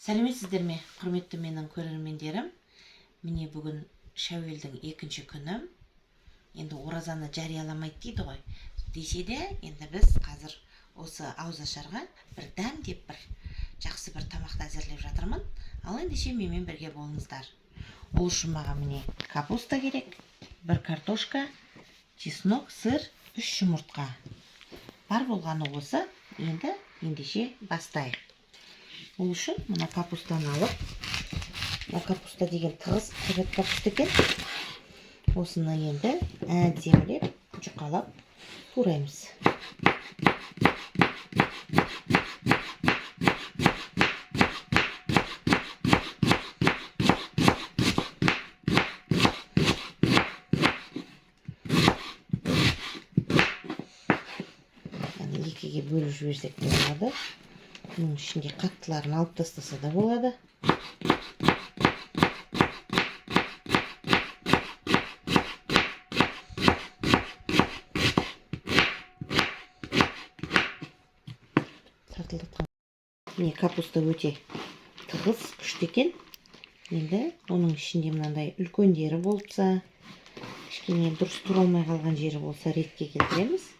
Сәлеметсіздер ме, құрметті менің көрермендерім! Міне, бүгін шәуелдің екінші күні. Енді оразаны жарияламайды дейді ғой, десе де, енді біз қазір осы ауызашарға бір дәмдеп, бір жақсы бір тамақты әзірлеп жатырмын. Ал ендеше менімен бірге болыңыздар. Ол үшін маған, міне, капуста керек, бір картошка, чеснок, сыр, үш жұмыртқа. Бар болғаны осы. Енді ендеше бастайық. Ол үшін мына капустаны алып, мына капуста деген тығыз, қымбат капуста екен. Осыны енді әдемілеп, жұқалап тураймыз. Яғни екіге бөліп жіберсек те болады, бұның ішінде қаттыларын алып тастаса да болады. Тартылдатқан. Міне, капуста өте тығыз, күшті екен. Енді оның ішінде мынандай үлкендері болса, кішкене дұрыс тура алмай қалған жері болса, ретке келтіреміз.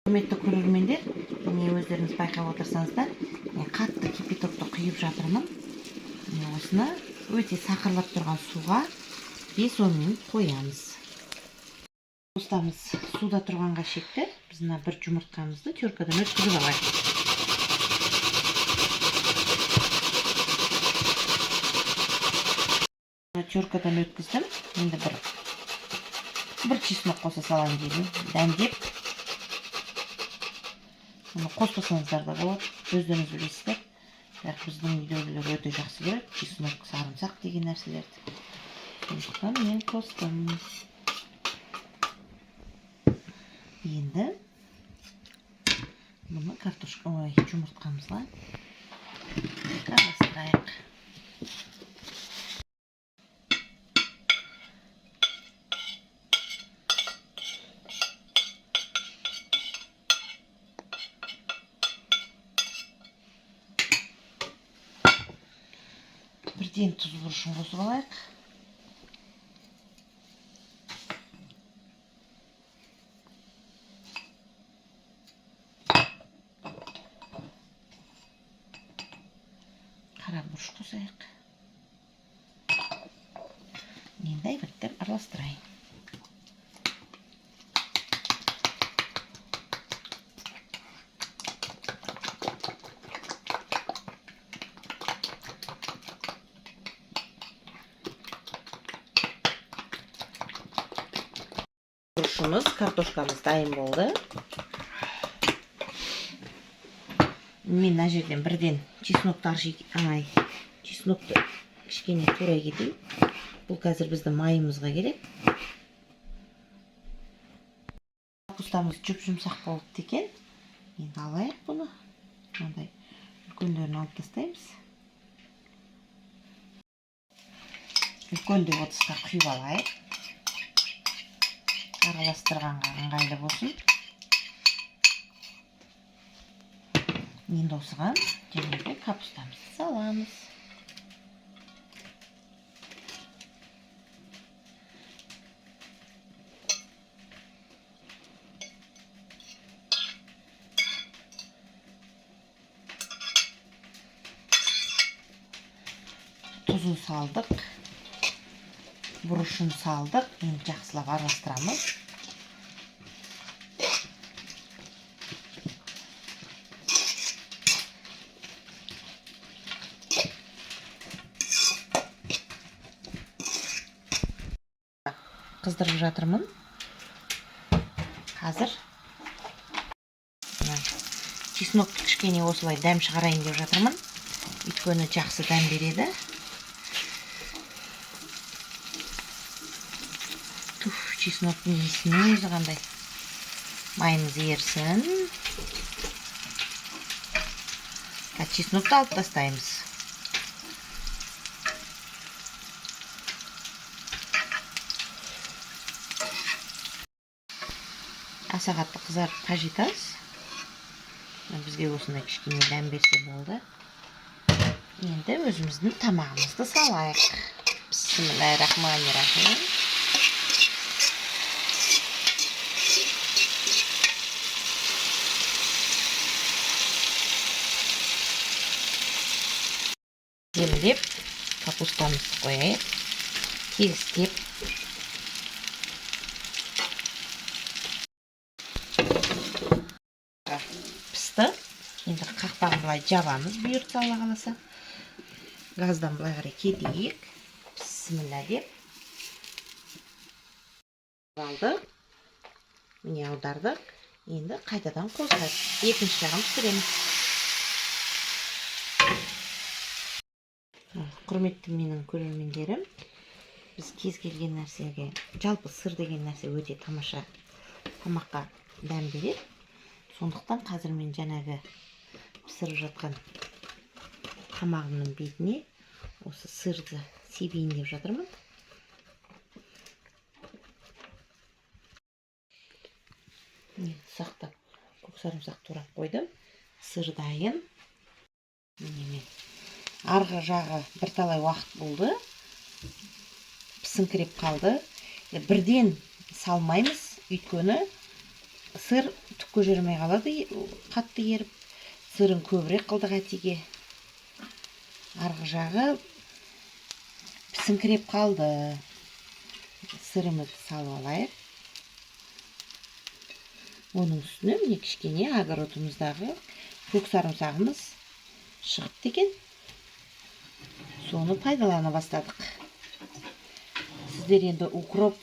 Құрметті көрермендер, міне, өздеріңіз байқап отырсаңыздар, мен қатты кипятокты құйып жатырмын. Міне, осыны өте сақырлап тұрған суға 5-10 минут қоямыз. Капустамыз суда тұрғанға шекті біз мына бір жұмыртқамызды теркадан өткізіп алайық. Теркадан өткіздім. Енді бір чеснок қоса салайын дедім дәмдеп. Мұны қоспасаңыздар да болады, өздеріңіз білесіздер, бірақ біздің үйдегілер өте жақсы көреді чеснок, сарымсақ деген нәрселерді, сондықтан мен қостым. Енді бұны картошка, ой, жұмыртқамызға араластырайық. Бірден тұз, бұрышын қосып алайық. Қара бұрыш қосайық. Енді әйбаттап араластырайын. Бұрышымыз, картошкамыз дайын болды. Мен мына жерден бірден чеснокты арши, ай, чеснокты кішкене турай кетейін. Бұл қазір біздің майымызға керек. Капустамыз жұп жұмсақ болыпты екен. Енді алайық бұны, мынандай үлкендерін алып тастаймыз. Үлкендеу ыдысқа құйып алайық, араластырғанға ыңғайлы болсын. Енді осыған жаңағы капустамызды саламыз. Тұзын салдық, бұрышын салдық. Енді жақсылап араластырамыз. Қыздырып жатырмын. Қазір мына чеснокты кішкене осылай дәм шығарайын деп жатырмын, өйткені жақсы дәм береді. Туф, чесноктың иісінің өзі қандай! Майымыз ерісін. Чеснокты алып тастаймыз. Аса қатты қызарып қажет аз. Бізге осындай кішкене дәм берсе болды. Енді өзіміздің тамағымызды салайық. Бисмиллахи. Демдеп капустамызды қояйық. Тегістеп. Пісті. Енді қақпағын былай жабамыз, бұйыртса, Алла қаласа. Газдан былай қарай кетейік. Бісміллә деп. Алдық. Міне, аудардық. Енді қайтадан қозғайық. Екінші жағын пісіреміз. Құрметті менің көрермендерім, біз кез келген нәрсеге, жалпы сыр деген нәрсе өте тамаша тамаққа дәм береді. Сондықтан қазір мен жаңағы пісіріп жатқан тамағымның бетіне осы сырды себейін деп жатырмын. Міне, ұсақтап көк сарымсақ турап қойдым. Сыр дайын. Міне, мен арғы жағы бірталай уақыт болды, пісіңкіреп қалды. Бірден салмаймыз, өйткені сыр түкке жүрмей қалады, қатты еріп. Сырын көбірек қылдық әтеге. Арғы жағы пісіңкіреп қалды. Сырымызды салып алайық. Оның үстіне, міне, кішкене огородымыздағы көк сарымсағымыз шығыпты екен, соны пайдалана бастадық. Сіздер енді укроп,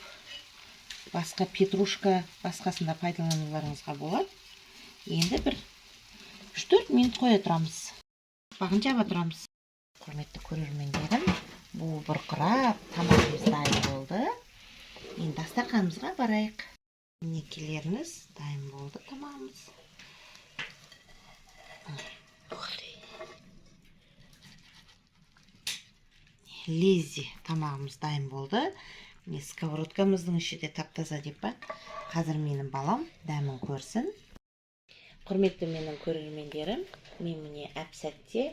басқа петрушка, басқасын да пайдалануларыңызға болады. Енді бір 3-4 минут қоя тұрамыз, қақпағын жаба тұрамыз. Құрметті көрермендерім, буы бұрқырап тамағымыз дайын болды. Енді дастарханымызға барайық. Мінекейлеріңіз, дайын болды тамағымыз. Ух ты. Лезде тамағымыз дайын болды. Міне, сковородкамыздың іші де тап таза деп па. Қазір менің балам дәмін көрсін. Құрметті менің көрермендерім, мен, міне, әп сәтте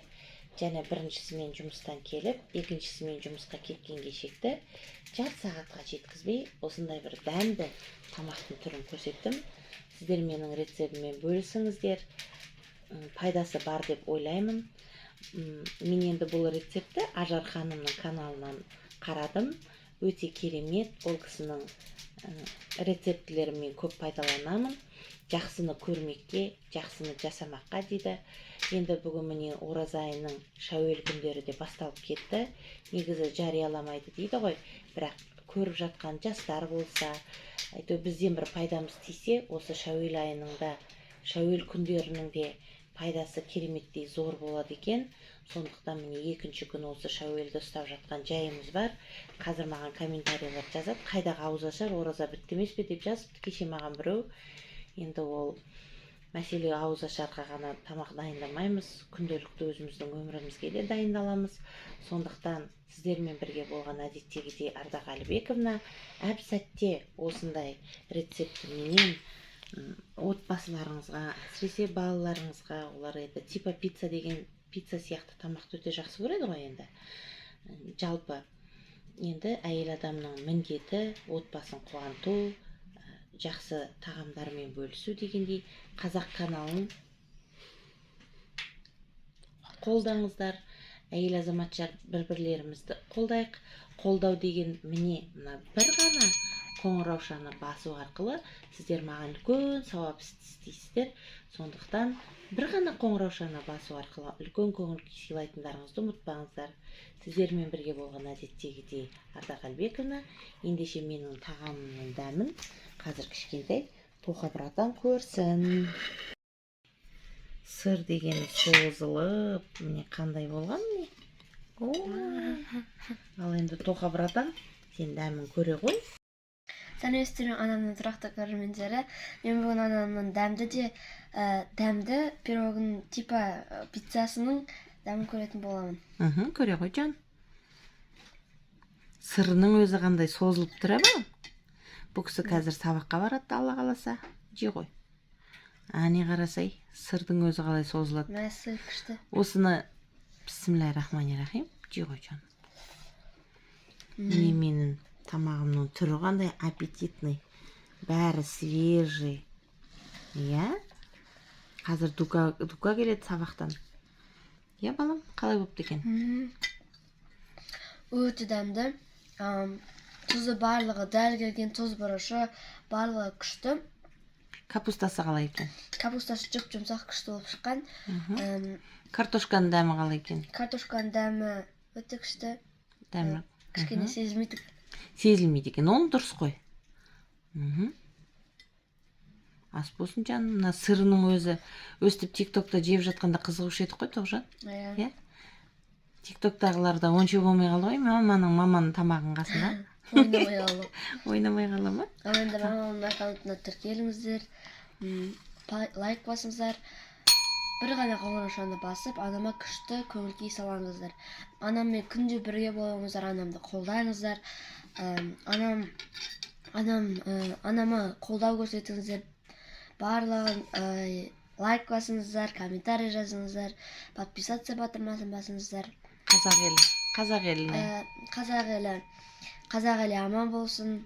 және біріншісімен жұмыстан келіп, екіншісімен жұмысқа кеткенге шекті жарты сағатқа жеткізбей осындай бір дәмді тамақтың түрін көрсеттім. Сіздер менің рецептіммен бөлісіңіздер. Пайдасы бар деп ойлаймын. Мен енді бұл рецептті Ажар ханымның каналынан қарадым. Өте керемет, ол кісінің рецептілерін мен көп пайдаланамын. Жақсыны көрмекке, жақсыны жасамаққа дейді. Енді бүгін, міне, ораза айының шәуел күндері де басталып кетті. Негізі жарияламайды дейді ғой, бірақ көріп жатқан жастар болса, әйтеуір бізден бір пайдамыз тисе, осы шәуел айының да, шәуел күндерінің де пайдасы кереметтей зор болады екен. Сондықтан, міне, екінші күн осы шәуелді ұстап жатқан жайымыз бар. Қазір маған комментарийлер жазады: «Қайдағы ауызашар, ораза бітті емес пе?» – деп жазыпты кеше маған біреу. Енді ол мәселе ауызашарға ғана тамақ дайындамаймыз, күнделікті өзіміздің өмірімізге де дайындаламыз. Сондықтан сіздермен бірге болған әдеттегідей Ардақ Әлібековна. Әп сәтте осындай рецептіменен отбасыларыңызға, әсіресе балаларыңызға, олар енді типа пицца деген, пицца сияқты тамақты өте жақсы көреді ғой. Енді жалпы енді әйел адамның міндеті отбасын қуанту, жақсы тағамдармен бөлісу дегендей, қазақ каналын қолдаңыздар. Әйел азаматшар бір бірлерімізді қолдайық. Қолдау деген, міне, мына бір ғана қоңыраушаны басу арқылы сіздер маған үлкен сауап іс істейсіздер. Сондықтан бір ғана қоңыраушаны басу арқылы үлкен көңіл күй сыйлайтындарыңызды ұмытпаңыздар. Сіздермен бірге болған әдеттегідей Ардақ Әлбековна. Ендеше, менің тағамымның дәмін қазір кішкентай Тоқа братан көрсін. Сыр деген созылып, міне, қандай болған, міне. Ой. Ал енді, Тоқа братан, сен дәмін көре ғой. Сәлеметсіздер ме, анамның тұрақты көрермендері! Мен бүгін анамның дәмді де дәмді пирогын, типа пиццасының дәмін көретін боламын. Көре ғой, жан. Сырының өзі қандай созылып тұр, ә, балам? Бұл кісі қазір сабаққа барады, Алла қаласа. Жей ғой. Әне, қарасай, сырдың өзі қалай созылады. Мә, сыр күшті. Осыны, бисмилля рахмани рахим, жей ғой, жаным. Міне, менің тамағымның түрі қандай аппетитный, бәрі свежий, иә. Қазір Дука келеді сабақтан, иә. Балам, қалай болыпты екен? Өте дәмді. Тұзы, барлығы дәл келген, тұз, бұрышы, барлығы күшті. Капустасы қалай екен? Капустасы жұп жұмсақ, күшті болып шыққан. Картошканың дәмі қалай екен? Картошканың дәмі өте күшті. Дәмі Кішкене сезілмейді. Сезілмейді екен, ол дұрыс қой. Ас болсын, жаным. Мына сырының өзі, өстіп Тик Токта жеп жатқанда қызығушы едік қой, Тоғжан. Иә. Иә, Тик Токтағылар да онша болмай қалды ғой маманың тамағының қасында. Ойнамай қалды. Ойнамай қала ма? Ал енді мамамның аккаунтына тіркеліңіздер, лайк басыңыздар, бір ғана қоңыраушаны басып, анама күшті көңіл күй салыңыздар, анаммен күнде бірге болыңыздар, анамды қолдаңыздар. Әм, анам анам ә, анама қолдау көрсетіңіздер. Барлығын лайк басыңыздар, комментарий жазыңыздар, подписаться батырмасын басыңыздар. Қазақ елі, қазақ еліне. Қазақ елі, қазақ елі аман болсын,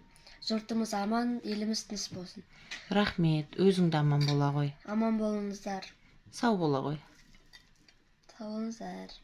жұртымыз аман, еліміз тыныш болсын. Рахмет, өзің де аман бола ғой. Аман болыңыздар. Сау бола ғой. Сау болыңыздар.